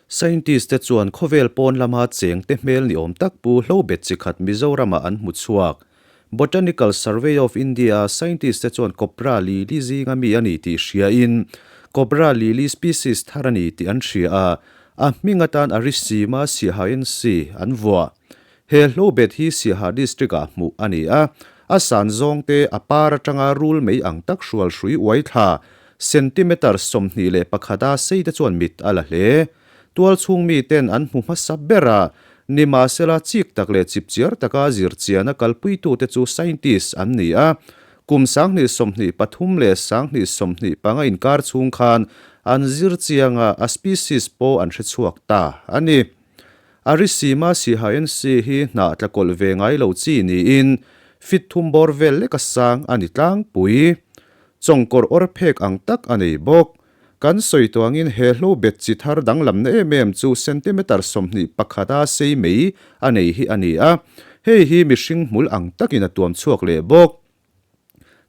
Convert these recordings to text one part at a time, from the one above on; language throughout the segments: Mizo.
Scientist te chuan khawvel pawn lama cheng te hmel ni awm tak pu hlobet chi khat Mizoramah an hmu chhuak. Botanical Survey of India scientist te chuan Cobra lily zinga mi a ni tih hriain Cobra lily species thar a ni tih an hria a, a hming atan Arisima siahaense an vuah. He hlobet hi Siaha District ah hmuh a ni a, a san zawng te a par atanga rul mei ang tak hrual hrui uai thla centimeter 21 a sei te chuan mit a la hle. Tual chhung mi ten an hmu hmasa ber a, nimahsela chik tak leh chipchiar taka zirchiana kalpuitu te chu scientist an ni a, kum 2023 leh 2025 inkar chhung khan an zirchiang a, a species pawh an hrechhuak ta a ni. Arisima Sihaense hi hnah tla kawlh ve ngai lo chi niin fit thum bawr vel leka sang a ni tlangpui. Chawngkawr awr phek ang tak a nei bawk. Kan sawi tuangin he hlo bet chi thar danglamna em em chu centimeter 21 a sei mai a nei hi a ni a, hei hi mihring hmul ang takin a tuam chhuak leh bawk.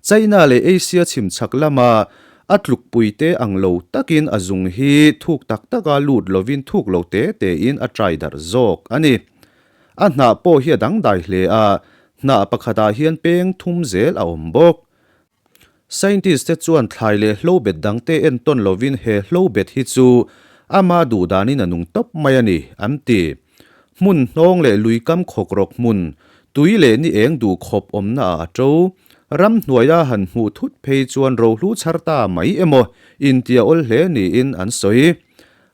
China leh Asia chhim chhak lama a tlukpui te ang lo takin a zung hi thuk tak taka lut lovin thuk lo te tein a trai darh zawk a ni. A hnah pawh hi a dangdai hle a, hnah pakhatah hian peng thum zel a awm bawk. Scientist te chuan thlai leh hlobet dangte entawn lovin he hlobet hi chu ama duhdanin a nung tawp mai a ni, an ti. Hmun hnawng leh lui kam khawk rawk hmun, tui leh ni eng duh khawp awmna ah a to. Ram hnuaia han hmuh thut phei chuan rohlu chhar ta mai emaw intia awl hle niin an sawi.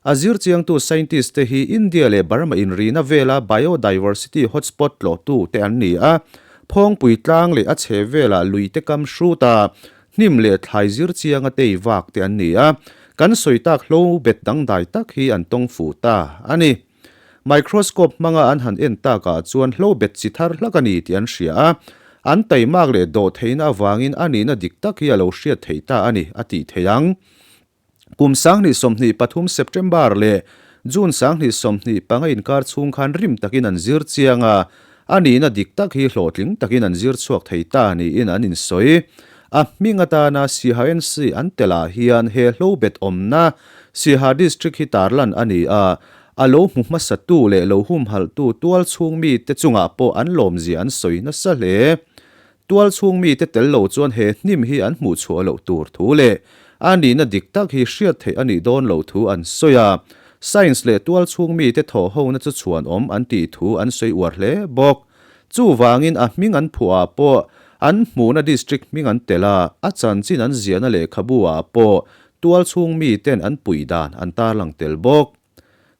A zir chiangtu scientist te hi India leh Burma inrina vela biodiversity hotspot tlawhtu te an ni a, Phawngpui tlang leh a chhe velah lui te kam hrut a, hnim leh thlai zir chianga tei vak te an ni a, kan sawi tak hlo bet dangdai tak hi an tawng fuh ta a ni. Microscope hmanga an han en takah chuan hlo bet chi thar hlak a ni tih an hria a, an taimak leh dawh theihna avangin a nihna dik tak hi a lo hriat theih ta a ni, a tih theih ang. Kum 2023 September leh June 2025 inkar chhung khan rim takin an zir chiang a, a nihna dik tak hi hlawhtling takin an zir chhuak thei ta niin an insawi. A hming atana Siha NC an telh ah hian he hlo bet awmna Siha District hi tarlan a ni a, a lo hmu hmasatu leh lo humhalhtu tual chhung mite chungah pawh an lawmzia an sawi nasa hle. Tual chhung mite tel lo chuan he hnim hi an hmuh chhuah loh tur thu leh a nihna dik tak hi hriat theih a nih dawn loh thu an sawi a, science leh tual chhung mite thawh hona chu chhuanawm an tih thu an sawi uar hle bawk. Chuvangin a hming an phuah ah pawh an hmuhna district hming an tel a, a chanchin an ziahna lehkhabu ah pawh tual chhung miten an puih dan an tarlang tel bawk.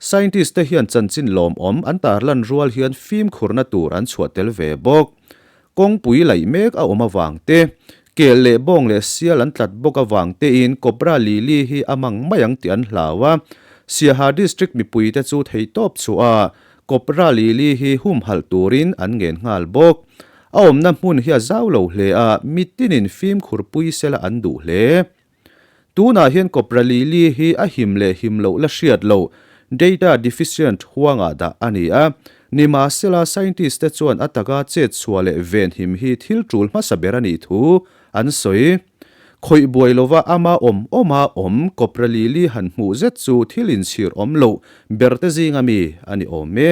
Scientist te hian chanchin lawmawm an tarlan rual hian fimkhurna tur an chhuah tel ve bawk. Kawngpui laih mek a awm avang te, kel leh bawng leh sial an tlat bawk avang tein Cobra Lily hi a mang mai ang tih an hlau a. Siaha District mipuite chu theihtawp chhuah a, Cobra Lily hi humhalh turin an ngen nghal bawk. A awmna hmun hi a zau lo hle a, mitinin fimkhurpui sela an duh hle. Tunah hian Cobra Lily hi a him leh him loh la hriat loh, data deficient, huangah dah a ni a. Nimahsela, scientist te chuan a taka chet chhuah leh venhim hi thil tul hmasa ber a nih thu an sawi. Khawih buai lova ama awm awma awm Cobra Lily han hmuh zet chu thil inchhir awm loh ber te zinga mi a ni awm e.